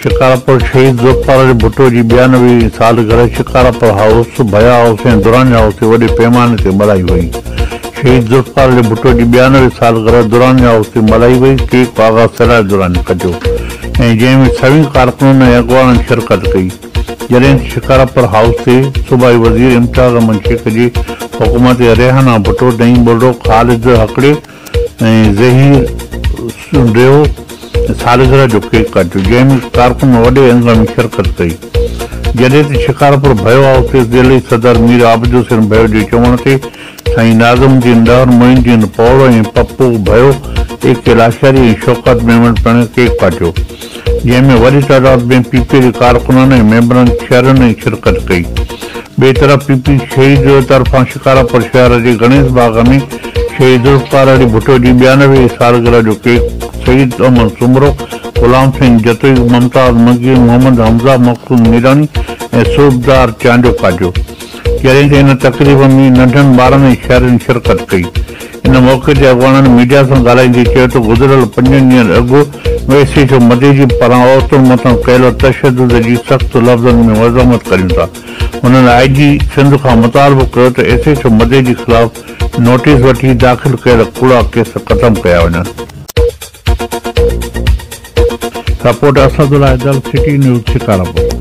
شڪارپور، شهيد ذوالفقار علي ڀٽو جي 92 هين سالگرهه شڪارپور هائوس، ڀيا هائوس ۽ دراني هائوس تي وڏي پيماني تي ملهائي وئي. شهيد ذوالفقار علي ڀٽو جي 92 سالگرهه دراني هائوس تي ملهائي وئي، ڪيڪ آغا سراج دراني ڪٽيو ۽ جنهن ۾ سوين ڪارڪنن ۽ اڳواڻن شرڪت ڪئي. جڏهن ته شڪارپور هائوس تي صوبائي وزير امتياز احمد شيخ جي حڪم تي ريحانه ڀٽو، نعيم ٻرڙو، خالد هڪڙي ۽ ظهير ڊيو سالگرهه جو ڪيڪ ڪاٽيو، جنهن ۾ ڪارڪنن وڏي انگ ۾ شرڪت ڪئي. جڏهن ته شڪارپور ڀيو هائوس تي ضلعي صدر مير عابد حسين ڀيو جي چوڻ تي سائين ناظم الدين ڏهر، معين الدين پوڙ ۽ پپو ڀيو، اي ڪي لاشاري ۽ شوڪت ميمڻ پڻ ڪيڪ ڪاٽيو، جنهن ۾ وڏي تعداد ۾ پي پي جي ڪارڪنن ۽ ميمبرن شهرين شرڪت ڪئي. ٻئي طرف پي پي شهيد طرفان شڪارپور شهر جي گڻيش باغ ۾ شهيد ذوالفقار علي ڀٽو جي 92 هين سالگرهه جو ڪيڪ سعيد احمد سومرو، غلام حسين جتوئي، ممتاز منگي، محمد حمزه، مقصود ميراڻي ۽ صوبدار چانڊيو ڪاٽيو. جڏهن ته ان تقريب ۾ ننڍن ٻارن ۽ شهرين شرڪت ڪئي. ان موقعي تي اڳواڻن ميڊيا سان ڳالهائيندي چيو ته گذريل پنجن ڏينهن اڳ ايس ايڇ او مديجي پاران عورتن مٿان ڪيل تشدد جي سخت لفظن ۾ مذمت ڪريون ٿا. هنن آء جي سنڌ کان مطالبو ڪيو ته ايس ايڇ او مديجي خلاف نوٽيس وٺي داخل ڪيل ڪوڙا ڪيس ختم ڪيا وڃن. Report Asadullah Idal, city news, Shikarpur.